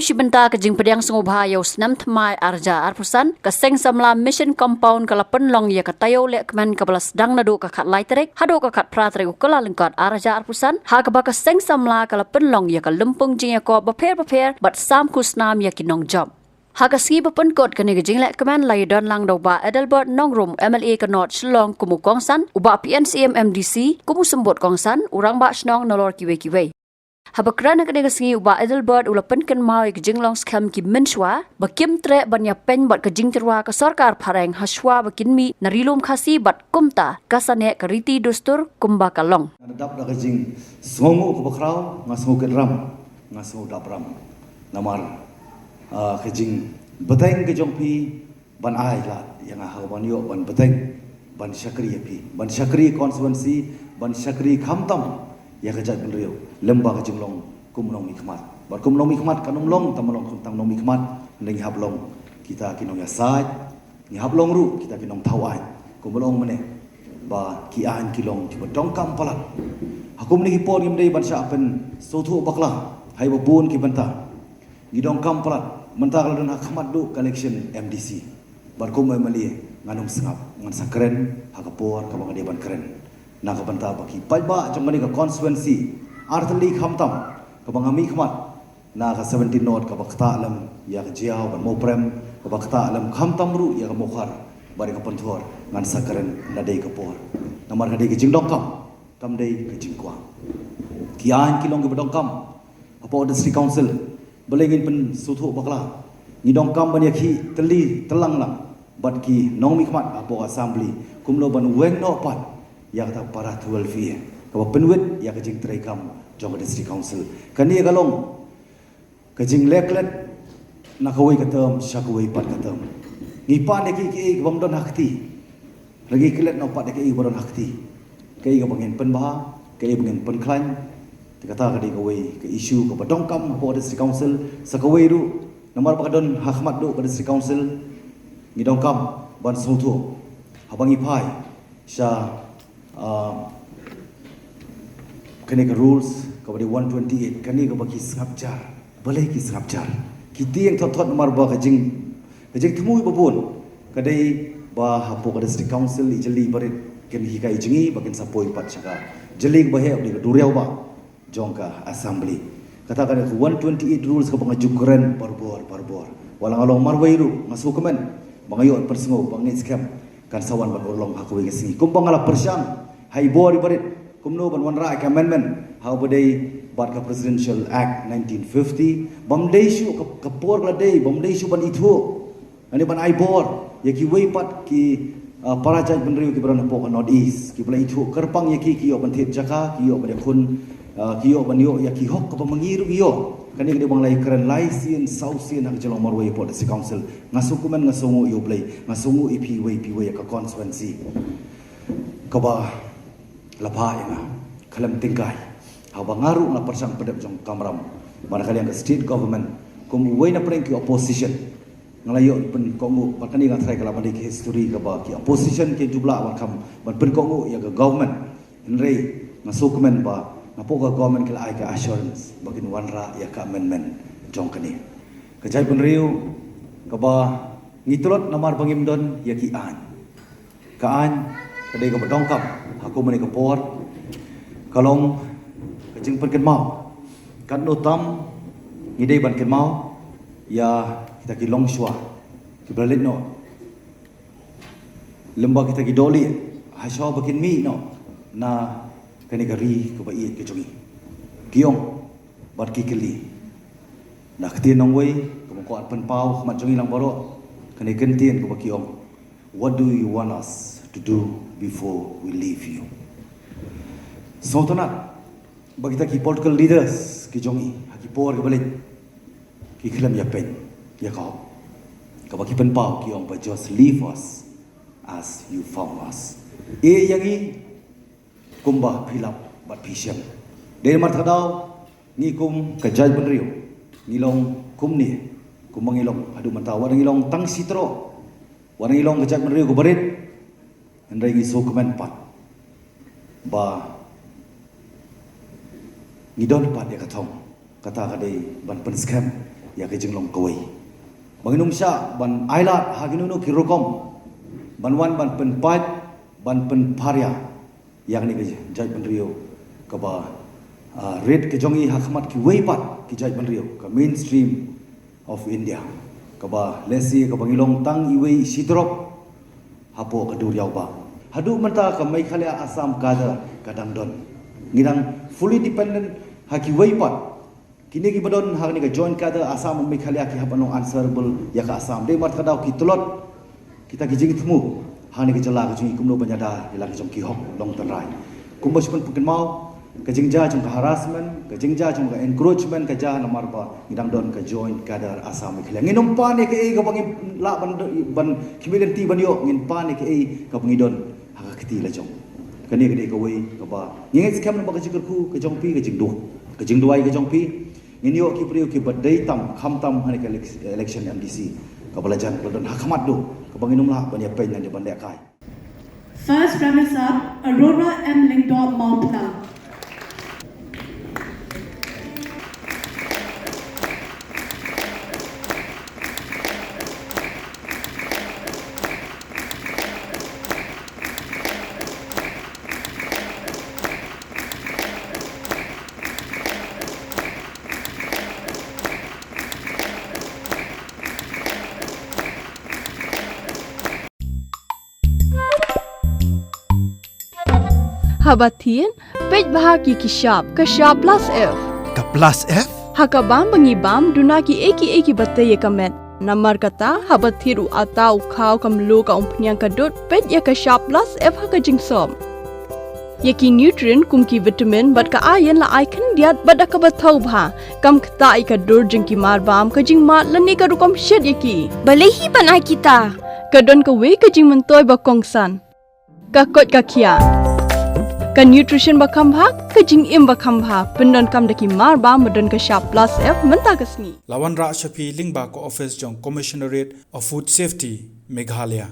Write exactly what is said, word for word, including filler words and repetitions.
Shi bynta ka jingpdiang sngewbha ïa u snem thymmai ar hajar arphew san, ka Seng Samla Mission Compound ka la pynlong ïa ka taïew lehkmen kaba la sdang naduh ka khatlai tarik haduh ka khatphra tarik u Kyllalyngkot ar hajar arphew san, ha kaba ka Seng Samla ka la pynlong ïa ka lympung jingïakop bapher bapher bad sam khusnam ïa ki nongjop. Ha ka sngi ba pynkut kane ka jinglehkmen la ïadon lang da u Bah Adelbert Nongrum, M L A ka North Shillong kum u kongsan, u Bah P N Syiem, M D C kum u symbud kongsan, u Rangbah Shnong nalor kiwei kiwei. Haba kren ha kane ka sngi u Bah Adelbert u la pynkynmaw ïa ka jinglong skhem ki mynshuwa ba kim treh ban ïapeiñ bad ka jingtyrwa ka sorkar phareng hashwa ba kin mih na Ri Lum Khasi bad kumta ka sah neh ka riti dustur kumba ka long. Nga dap da ka jingsngewnguh kaba khraw, nga sngew kit ram, nga sngew dap ram. Namar, ah, ka jingbteng ka jong phi ban ai lad ïa nga ha kaba ngan ïoh ban bteng, ban shakri ïa phi, ban shakri constituency, ban shakri khamtam ïa ka jaitbynriew lem bad ka jinglong kum u nongmihkhmat. Bad kum u nongmihkhmat kam long tang ban long tang nongmihkhmat, hynrei ngi hap long kita ki nongïasaid, ngi hap long ruh kita ki nongthaw aiñ. Kumba long mynne ba ki aiñ ki long kiba donkam palat. Ha kumne ki por ngim dei ban shah pynsngewthuh bakla ha kiba bun ki bynta. Ngi donkam palat, mynta ka la don ha khmat duh ka election M D C. Bad kum u M L A ngan ym sngap, ngan sa kren ha ka por kaba nga dei ban kren na ka bynta ba ki paidbah jong kane ka constituency artylli khamtam kaba nga mihkhmat na ka seventeen North kaba ktah lem ïa ka Jaïaw bad Mawprem, kaba ktah lem khamtam ruh ïa ka Mawkhar bad ïa ka Pynthor, ngan sa kren na dei ka por. Namar ka dei ka jingdonkam, kam dei ka jingkwah. Ki aiñ ki long kiba donkam hapoh District Council, balei ngin pynsngewthuh bakla? Ngi donkam ban ïakhih tylli tyllang lang bad ki nongmihkhmat hapoh Assembly kumno ban weng noh pat ïa kata para twelve A kaba pynwit ïa ka jingtreikam jong ka District Council. Kane ka long ka jingleh klet na kawei ka term sha kawei pat ka term. Ngi pan ïa kiei kiei kaba ym don ha kti, la ngi klet noh pat ïa kiei kiba don ha kti. Kaei kaba ngin pynbha, kaei ba ngin pynkhlaiñ. Te kata ka dei kawei ka issue kaba donkam hapoh District Council. Sa kawei ruh, namar ba ka don ha khmat duh ka District Council, ngi donkam ban sngewthuh haba ngi phai sha, ah, kane ka rules kaba dei one twenty-eight, kane kaba ki sngap jar. Balei ki sngap jar? Ki tieng thot thot namar ba ka jing, ka jingthmu ba bun ka dei ba hapoh ka District Council i jylli barit kin hikai jngi ba kin sa poi pat sha ka jylli kaba heh, ba dei ka duriaw ba jong ka Assembly. Kata ka dei ka one twenty-eight rules kaba nga ju kren barabor barabor. Wat la nga long marwei ruh nga sngewkmen ba nga ïoh pynsngew ba nga ngeit skhem kan sa wan ban urlong ha kawei ka sngi. Kumba nga la pyrshang ha i bor i barit kumno ban wanrah ïa ka amendment ha uba dei bad ka Presidential Act nineteen fifty, bym dei shuh ka, ka por ka la dei, bym dei shuh ban ithuh. Ngan ïa ban ai bor ïa kiwei pat ki, ah, para jaitbynriew kiba don hapoh ka North East, kiba la ithuh kyrpang ïa ki, ki ïoh ban thied jaka, ki ïoh ban ïakhun, ah, ki ïoh ban ïoh ïa ki hok kaba ma ngi ruh ngi ïoh. Kane ka dei ba nga la ïakren lai sien saw sien ha ka jinglong marwei hapoh District Council. Nga sngewkmen, nga sngewnguh ïa U Blei, nga sngewnguh ïa phi iwei pa iwei ïa ka constituency kaba la phah ïa nga khlem tyngkai. Haba nga ruh nga pyrshang pyndep jong ka kamram ba na ka liang ka state government, kum uwei na pdeng ki opposition, nga la ïoh pynkohnguh, bad kane nga tharai ka la ban dei ka history kaba ki opposition ki ju lah ban kham ban pynkohnguh ïa ka government. Hynrei nga sngewkmen ba napoh ka government ki la ai ka assurance ba kin wanrah ïa ka amendment jong kane. Ka jaitbynriew kaba ngi tlot namar ba ngim don ïa ki aiñ. Ka aiñ ka dei kaba donkam ha kumne ka por, ka long ka jingpynkynmaw. Katno tam ngi dei ban kynmaw ïa kita ki longshuwa kiba la leit noh, lem bad kita ki dohlieh hashuwa ba kin mih noh na kane ka ri kaba ïeit ka jong ngi. Ki ong bad ki kylli na ka ktien nongwei kaba nga kwah pynpaw ha khmat jong ngi lang baroh, kane ka ktien kaba ki ong, "What do you want us to do before we leave you?" Sngewtynnat ba kita ki political leaders ki jong ngi ha ki por kiba leit ki khlem ïapeiñ ïa ka hok kaba ki pynpaw, ki ong ba, "Just leave us as you found us." Ïeh ïa ngi kumba phi lap bad phi shem. Dei namar kata ka daw ngi kum ka jaitbynriew ngi long kumne kumba ngi long haduh mynta, wat ngi long tang shi troh, wat ngi long ka jaitbynriew kaba rit, hynrei ngi sngewkmen pat ba ngi don pat ïa ka thong. Kata ka dei ban pynskhem ïa ka jinglong kawei. Ba ngin ym shah ban ailad ha kino kino ki rukom ban wan ban pynpait, ban pynpharia ïa kane ka jaitbynriew kaba, ah, rit ka jong ngi ha khmat kiwei pat ki jaitbynriew, ka mainstream of India, kaba lehse kaba ngi long tang iwei i shi drop hapoh ka duriaw ba. Haduh mynta ka Meghalaya Assam cadre ka dang don. Ngi dang fully dependent ha kiwei pat. Kine kiba don ha kane ka joint cadre Assam and Meghalaya ki hap ban long answerable ïa ka Assam. Dei namar kata ka daw ki tlot kita ki jingthmu ha kane ka jylla ka jong ngi kumno ban ïada ïa la ka jong ki hok long tynrai. Kumba shu pynkynmaw, ka jingjia jong ka harassment, ka jingjia jong ka encroachment ka jia namar ba ngi dang don ka joint cadre Assam Meghalaya. Ngin ym pan ïa kaei kaba ngin lah ban, ban khmih lynti ban ïoh, ngin pan ïa kaei kaba ngi don ha ka kti la jong. Kane ka dei kawei kaba ngi ngeit skhem ba ka jingkyrkhu ka jong phi, ka jingduh, ka jingduwai ka jong phi. Ngin ïoh ki briew kiba dei tam, kham tam ha kane ka elec-, election M D C kaba la jan, kaba la don ha khmat duh, kaba ngin ym lah ban ïapeiñ lane ban lehkai. First runners up, Aurora M Lyngdoh Mawphlang. Haba thied, peit bha ïa ki shap, ka shap plus F. Ka plus F? Ha ka bam ba ngi bam, duna kiei kiei kiba tei ïa ka met. Namar kata, haba thied u atta, u khaw, ka mluh, ka umphniang, ka dud, peit ïa ka shap plus F ha ka jingsop. Ïa ki nutrient kum ki vitamin bad ka iron la ai khyndiat bad da kaba thaw bha. Kam ktah ïa ka dur jong ki marbam, ka jingmad lane ka rukom shet ïa ki. Balei hi ban ai kita? Ka don kawei ka jingmyntoi ba kongsan. Ka koit ka khiah. Ka nutrition ba kham bha, ka jingim ba kham bha. Pyndonkam da ki marbam ba don ka shap plus F mynta ka sngi. La wanrah sha phi lyngba ka office jong Commissionerate of Food Safety, Meghalaya.